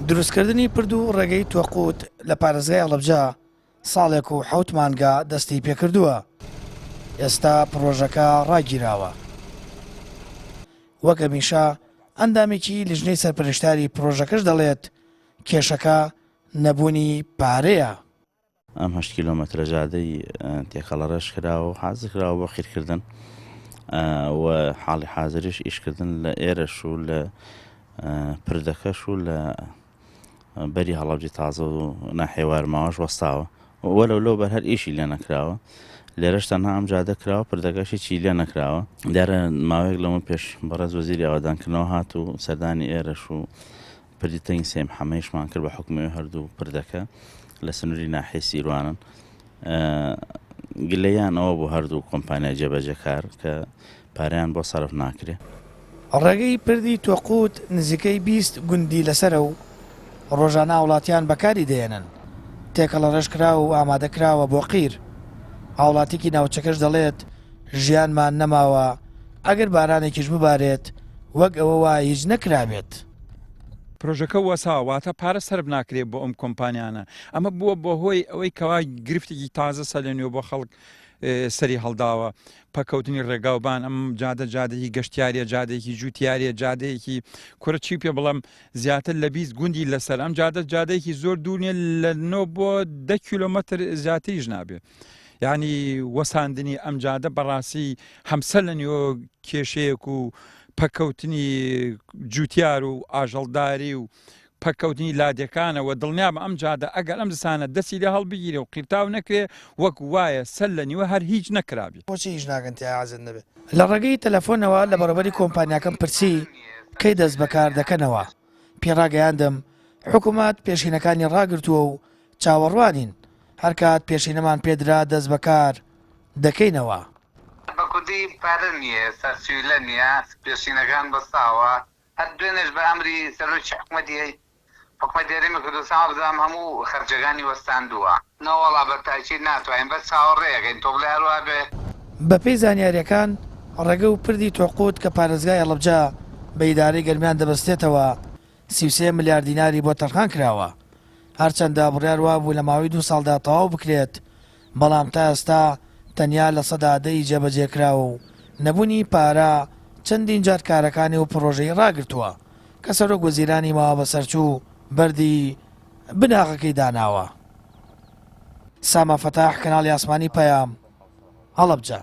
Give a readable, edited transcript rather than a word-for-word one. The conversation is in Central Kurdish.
دروستکردنی پرد و ڕێگەی تۆقوت لە پارێزگای هەڵەبجە ساڵێک و حەوت مانگە دەستی پێکردووە، ئێستا پڕۆژەکە ڕاگیراوە. وەک هەمیشە ئەندامێکی لیژنەی سەرپەرشتاری پڕۆژەکەش دەڵێت، کێشەکە نەبوونی پارەیە. ئەم هەشت کیلۆمەترە جادەی تێکەڵەڕێژ کراوە و حازر کراوە بۆ قیرکردن و حاڵی حازریش ئیشکردن لە ئێرەش و لە پردەکەش و لە بەری هەڵەبجەی تازە و ناحیەی وارماوەش وەستاوە وەلو لەو بەر هەر ئیشی لێ نەکراوە لێرەش تەنها ئەم جادە کراوە پردەکەش هیچی لێ نەکراوە دیارە ماوەیەک لەمە پێش بەڕێز وەزیری ئاوادانکردنەوە هات و سەردانی ئێرەش و پردی تەنگی سێم حەمەیشمان کرد بە حکومی هەردوو پردەکە لە سنووری ناحیەی سیروانن گلەیان ئەوە بۆ هەردوو کۆمپانیای جێبەجێکار کە پارەیان بۆ سەرف ناکرێ. ڕێگەی پردی تۆقوت نزیکەی 20 گوندی لەسەرە و ڕۆژانە هاوڵاتیان بەکاری دەهێنن، تێکەڵەڕێژ کراوە و ئامادە کراوە بۆ قیر. هاوڵاتیکی ناوچەکەش دەڵێت، ژیانمان نەماوە، ئەگەر بارانێکیش ببارێت وەک ئەوە وایە هیچ نەکرابێت. پرۆژەکە وەساوە واتە پارە سەرف ناکرێت بۆ ئەم کۆمپانیانە ئەمە بووە بۆ هۆی ئەوەی کەوا گرفتێکی تازە سەلێنیوە بۆ خەڵک سەری هەڵداوە پەکەوتنی ڕێگاوبان ئەم جادە جادەیەکی گەشتیاریە جادەیەکی جوتیاریە جادەیەکی کورە چی پێ بڵێم زیاتر لە 20 گوندی لەسەر ئەم جادە جادەیەکی زۆر دوور نیە لە 9 بۆ 10 کیلۆمەتر زیاتریش نابێ یعنی وەساندنی ئەم جادە بەڕاستی هەمسە لە نیۆ کێشەیەک و پەکەوتنی جوتیار و ئاژەڵداری و پەککەوتنی لادێکانەوە دڵنیابە ئەم جادە ئەگەر ئەم زستانە دەستی لێ هەڵبگیرێ و قیرتاو نەکرێ وەک وایە سەر لە نیوە هەر هیچ نەکرابێ. بۆچی ئیش ناکەن تیایا عەزێت نەبێ. لە ڕێگەی تەلەفۆنەوە لە بەڕێوبەری کۆمپانیاکەم پرسی کەی دەست بەکار دەکەنەوە، پێی ڕاگەیاندم حکومەت پێشینەکانی ڕاگرتووە و چاوەڕوانین هەرکات پێشینەمان پێدرا دەست بەکار دەکەینەوە. بە کوردی پارە نییە ئێستا سیولە نییە پێشینەکان بەستاوە هەر دوێنێش بە ئەمری سەرۆکی حکومەتی حکومەتی هەرێمی کوردستان وابزانم هەموو خەرجەکانی وەستاندووە. نەوەڵا بە تاکید ناتوانین بەس چاوەڕێ ئەکەین تۆ بڵێ هەروا بێ. بەپێی زانیارییەکان، ڕێگە و پردی تۆقوت کە پارێزگای هەڵەبجە بە ئیدارەی گەرمیان دەبەستێتەوە، 33 ملیار دیناری بۆ تەرخان کراوە. هەرچەندە بڕیار وابوو لە ماوەی دوو ساڵدا تەواو بکرێت، بەڵام تا ئێستا تەنیا 10% ی جێبەجێ کراوە و نەبوونی پارە چەندین جار کارەکانی و پڕۆژەی ڕاگرتووە کە سەرۆک وەزیرانی ماوە بەسەرچوو بەردی بناغەکەی داناوە. سامان فەتاح، کەناڵی ئاسمانی پەیام، هەڵەبجە.